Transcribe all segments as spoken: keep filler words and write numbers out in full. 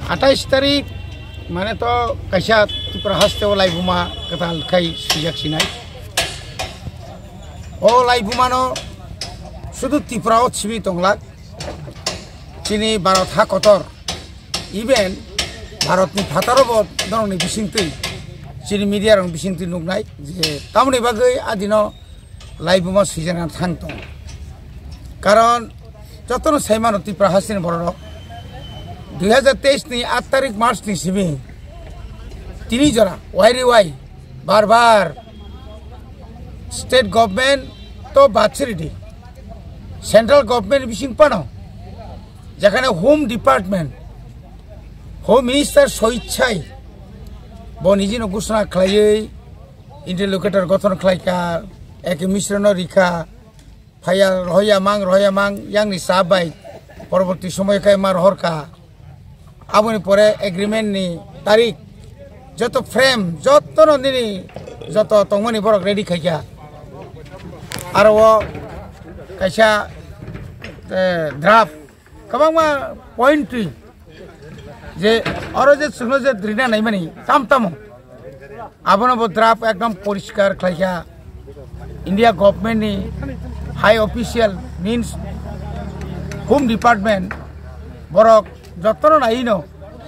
Atais tarik mane to kaisa Tripura haste o laibuma kwtal khai swijak sinai. O laibuma no sudu Tripura o sibi tonglak. Chini Bharat ha kotor, even Bharat ni phataro bo norok ni bisingtwi, chini media rok ni bisingtwi nuknai je tamoni bagwi adino laibuma swijana thang tong. Karon jotono saimano Tripura hasteni bororok dui hajar teis ni aat tarik March ni simi tini jora wai re wai bar bar state government to bachiri di, central government bising pano, jekhane Home Department, Home Minister soichai bo nijino ghosona khlaiwi interlocutor gothon khlaikha, eke Misra no rikha, phaiya rohoya mang, rohoya mang, yang ni sa bai, porborti somoy khai ma rohorkha. Aboni pore agreement ni tarik, joto frame, joto no nini joto tongmani borok ready khaikha. Aro o kaisa, eh, draft, kwbangma point twi je oro je chwngno je rina naimani tam tamo. Abono bo draft ekdom poriskar khlaikha India government ni high official, means Home Department, borok jotono naino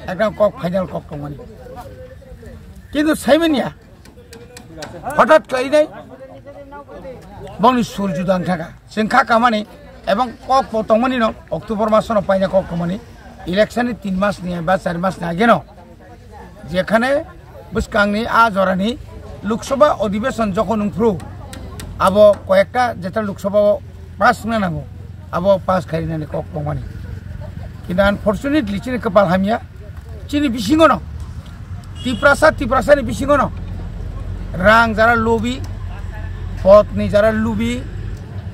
ekdom kok final kok tongmani. Kintu saimanya hothat khlainai bongni sur juda wngthaka. Chwng kha kamani ebong kok bo tongmani no October masono paina kok tongmani election ni tin mas ni ba char mas ni ageno. Jekhane bwskangni a jorani Lok Sabha Adhiveshon jokhon wngphru, abo koyekta jeta Lok Sabha o pass wngna nango, abo pass khainani kok tongmani. Kintu unfortunately chini kwpal hamya, chini bisingono, Tiprasa, Tiprasani bisingono rang jara lobi, podni jara lubi,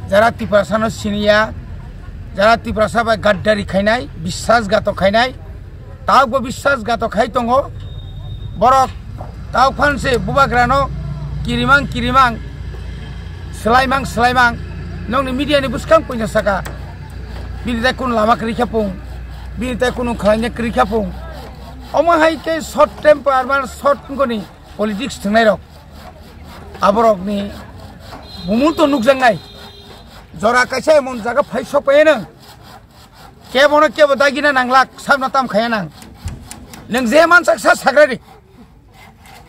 jara Tiprasano siniya, jara Tiprasa bai gaddari khainai, biswasghatok khainai, Taubo biswasghatok khai tongo. Borok tau phanse bubagrano kirimang kirimang, swlaimang swlaimang. Nokni media ni bwskang puino saka. Bini tai kunu lama kwrwi khe pung. Bini tai kunu khlaina kwrwi khe pung. Omo hai khe short temper man short ngoni politics thwngnairok. Aborokni bumung to nukjaknai. Jora kaisa emon jaga phai sok paiyano. Kebono kebo dagina nanglak, sabno tam khaya nang. Nwng je mansak sa sagrari.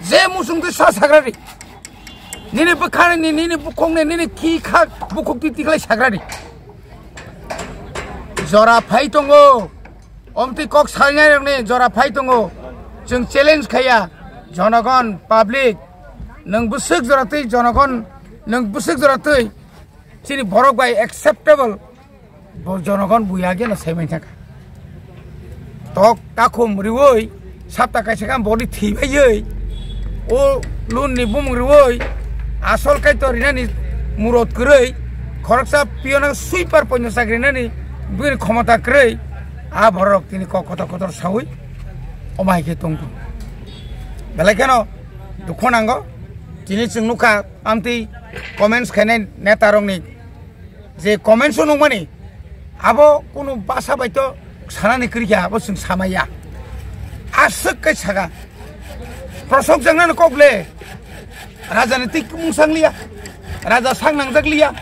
Je musung twi sa sagrari. Nini bwkhani, nini bukhukni, nini khi khak bukhuk twi tikhlai sagrari. Jora phai tongo. Omtwi kok salnai rokni jora phai tongo. Chwng challenge khaya. Jonogon, public. Nwng bwswk jora twi jonogon, nwng bwswk jora twi chini borok bai acceptable. Bo jonogon buya geno saiman thangkha. Tok takhum riwi, sapta kaisa kam body thibaiwi, o loan ni bumung riwi, asol kai to rinani murot kwrwi, khoroksa piyona sweeper poino chakri nani bini khomota kwrwi, a borok tini kok kotor kotor sawi, omai khe tongthung. Belai kheno dukhu nango, tini chwng nukha amtwi comments khainai neta rokni. Je comments o nukmani, abo kunu basa bai to sanani kwrwi kha, abo chwng samaya. Aswk khe saka. Prosok jangnani kok le. Raja ni twi mung sang liya. Raja sang nangjak liya.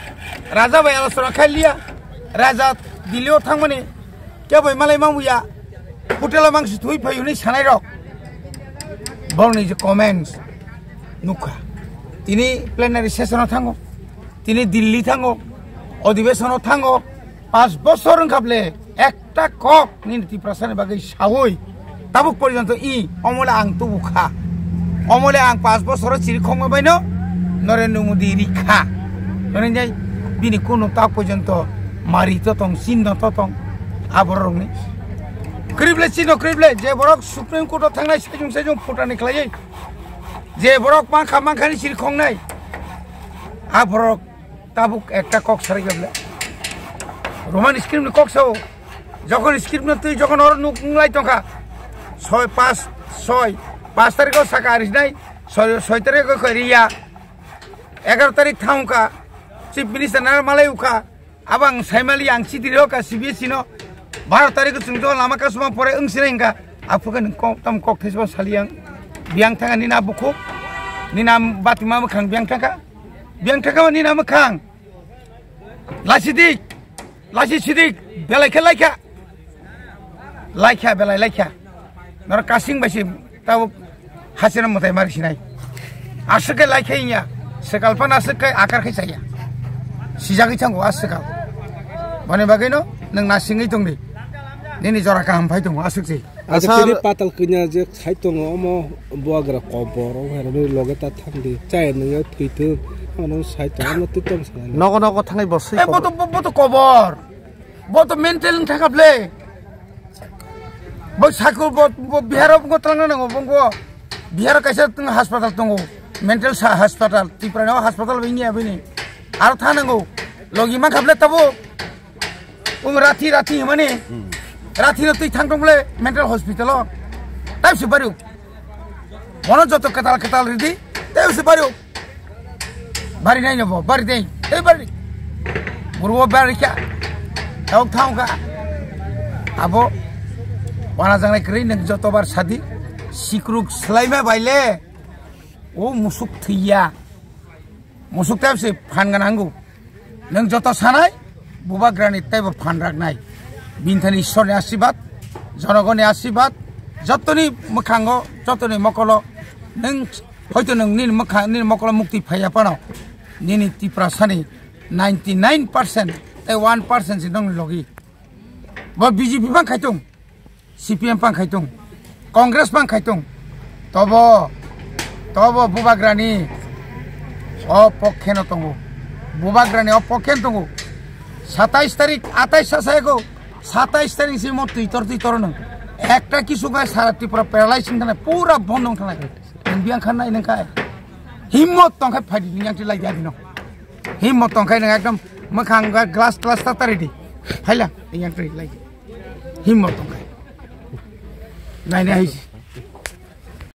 Raja bai alosora khai liya. Raja Delhi o thangmani kebo malai mamuya. Hotel o mangsi thui phai hwnwi sanai rok. Borokni je comments nukha. Tini plenary session o thango. Tini Delhi thango, odhibeshon o thango, panch bochor wngkha ble ekta kok nini Tiprasani bagwi sawi tabuk porjonto i omole ang tubu kha. Omole ang panch bochor o chiri khokma baino Narendra Modi ri kha. Hwnwi jai bini kunu tak porjonto mari to tong, chinno to tong, a borok rokni. Krible chinno krible je borok Supreme Court o thangnai sejong sejong phutani khlaiwi je borok mankha mankhani chiri khoknai. A borok tabuk ekta kok sarai gable. Roman script ni kok sao. Jokhon script no twi jokhon oro nuk nunglai tongkha. Soi, pas, soi, pas tarikh o saka arisnai, soi, soi tarikh o koi riya. Egaroh tarik thangkha, Chief Minister nang malai ukha. Abang saimali ang chiti rok ka C B S E no. Baro tarik chwng jo lama kasuma pore wng sinai hingka. Aphuru khe nwng kok tam kok thesbo sali ang. Biang thangkha nina bukhuk. Nina batima mwkhang biang thangkha. Biang thangkha nina mwkhang. Lasidik. Lasi sidik. Belai khe laikha. Laikha belai laikha. Nor kasing bai se tabo hasina mwtai mari sinai. Aswk khe laikha inya. Swkal pan aswk khe akar khe chaya. Sijagwi thango aswkal. Boni bagwi no nwng nasingwi tongdi. Nini jora kaham phai tongo aswk se. Acha, acha, tini patal kanya je khai tongo omo buagra kobor o hai rani loge ta thangdi. Chai nwngo thwi thung. Ano sai tongo, ano twi tong sanai. Nogo nogo thangai bo swi. Eh, kobor. Boto, bo-, boto kobor. Boto mental wng thangkha ble. Bo saku bo, bo Bihar o bo twlangna nango, bo, bo Bihar o kaisa tong hospital tongo. Mental sa hospital. Tipra no hospital bini abini. Aro thanango. Logi mankha ble tabo. Ung rathi rathi himani. Hmm. Rathi no twi thang tong ble mental hospital o. Taibsi bari. Bono joto kwtal kwtal ridi. Taibsi bari. Bari nai no bo, bari dei. Ei bari. Buru bari kya. Tau thang ka. Abo. Wana jangnai kwrwi nwng joto bar sadi. Sikruk swlaima baile. O musuk thwiya. Musuk tei se phan gana hangu. Nwng joto sanai, bubagrani teibo phan raknai. Bini thani Ishwarni asibad, jonogoni asibad, jotoni mwkhango, jotoni mokolo, nwng hoito nwng nini mwkha-, nini mokolo mukti phaiya phano, nini Tiprasani ninety nine percent tei one percent se nongni logi. Bo B J P bang khaitung. C P M pang khaitung, Congress pang khaitung, tobo, tobo bubagrani o pokhe no tongo, bubagrani o pokhe no tongo. Satais tarik, atais sa sayago, satais tarik si mo twitor twitor no ekta kisu gai sara Tripura paralyze wng thanai, pura bondo wng thanai. Nwng biyang khan nai nwng khai himmot tong khai phaidi nwng yang ti lai ya dino. Himmot tong khai nwng ekdom mwkhang glass glass ta tari di. Phaila nwng yang ti lai. Himmot tong khai. Nai nai hai.